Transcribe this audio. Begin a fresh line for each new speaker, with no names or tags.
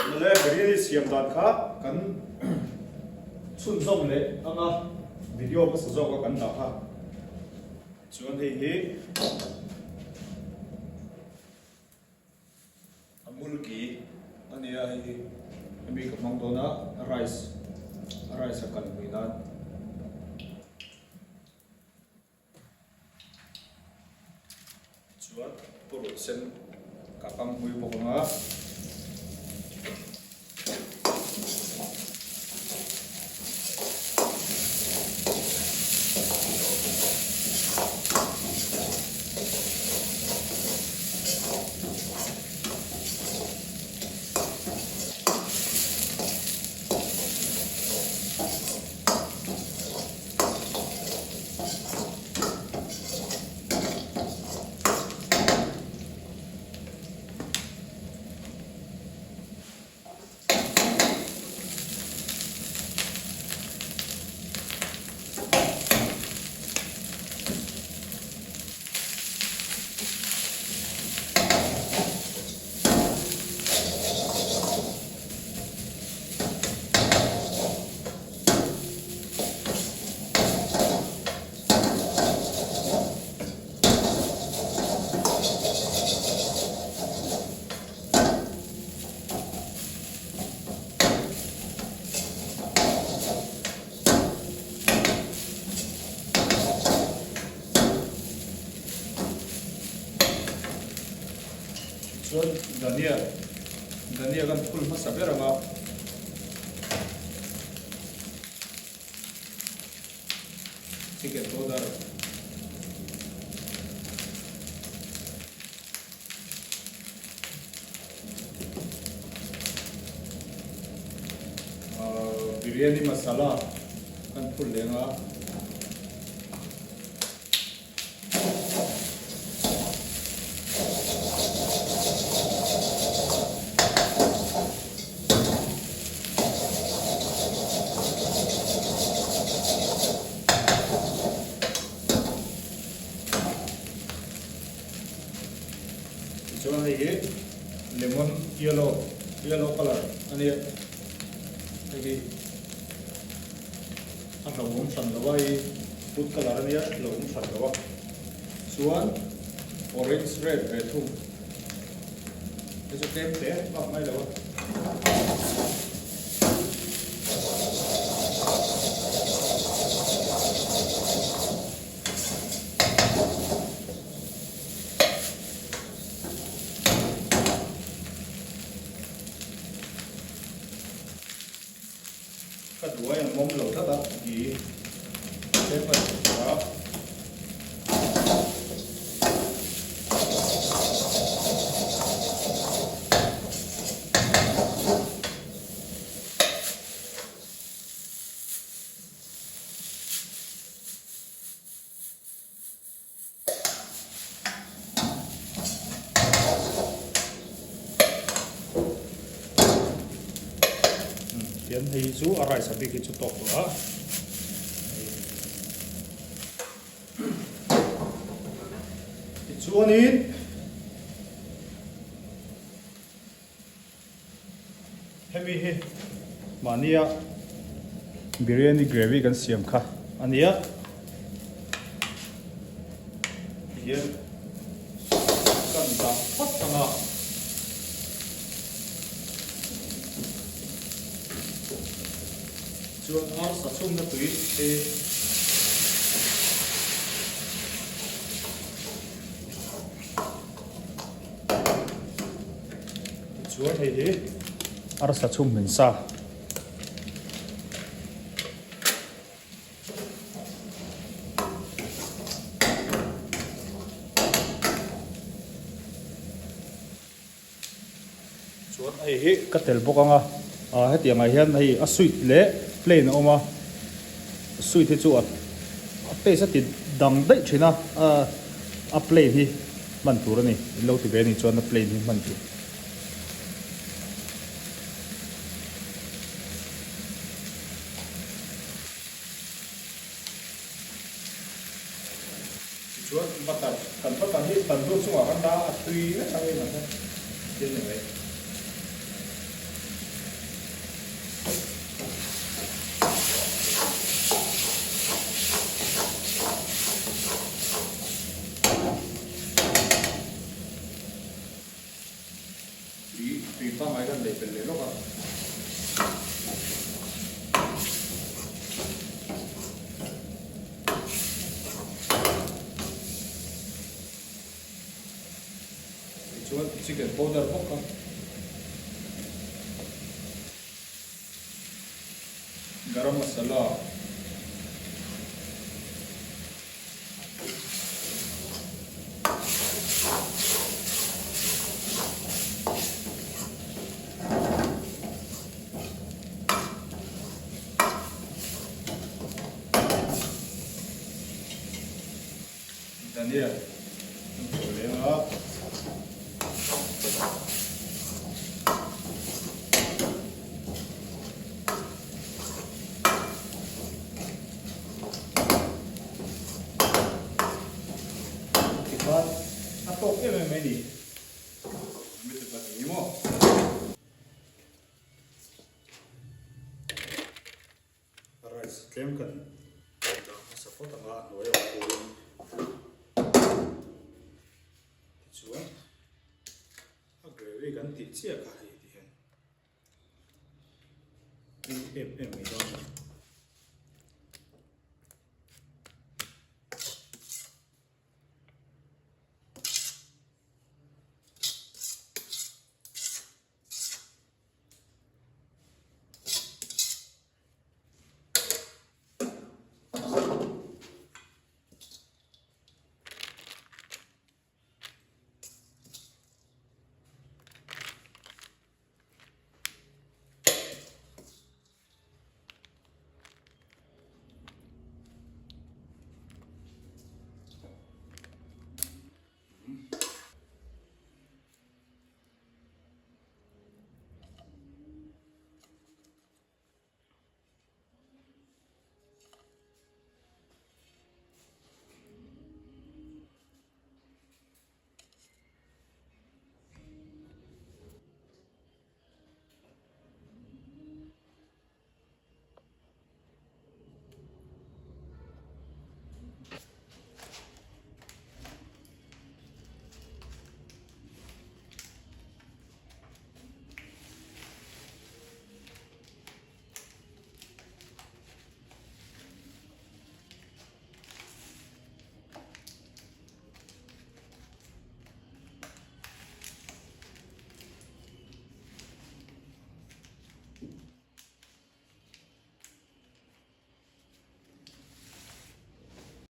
Mawle biryani siam dan kha kan chhunzawm leh anga video hmasa zawk a kan dah kha chuan hei hi a mulki a nia hei hi hemi ka hmang dawn a rice rice a kalpui nan. Chuan purun sen ka kam hmui bawk ang a. Chuan Dania, Dania kan phul hmasa ber ang a. Chicken powder. Biryani masala kan phul leng a. Tichuan hei hi lemon yellow yellow colour a nia hei hi. A hlauhawm hran lo a hei food colour a nia hlauhawm hran lo a chuan orange red ve thung hei chu tlem hle bak ngai lo a. Ka duai ang awm lo tlat a ti paper kha. Tian hei chu a rice a bik hi chu tawk tawh a. Tichuanin Hemi hi mahnia biryani gravy kan siam kha a nia. Tihian kan dah phawt ang a. Chuan arsa chhumna tui hi Tichuan hei hi arsa chhum hmin sa. Chuan hei hi ka tel bawk ang a, ah hetiang ah hian hei a sweet leh plain a awm a, sweet hi chu a taste a ti dang daih thin a, a plain hi hman tur a ni, in lo ti ve a nih chuan a plain hi hman tur. Tichuan butter, kan butter hi tandoor chungah kan dah a, a tui vek ang em ang hian thil ni mai. Tui pangngai kan lei belh leh lawk a. Tichuan chicken powder bawk a. Garam masala. Daniel an chaw leng a. Tikhan a tawk em em mai ni. Mite pahnih maw. Rice tlem kan dah hmasa phawt anga a hnuai awm turin tichuan a gravy kan tih chiah kha hei ti hian tui em em mai dawn a ni.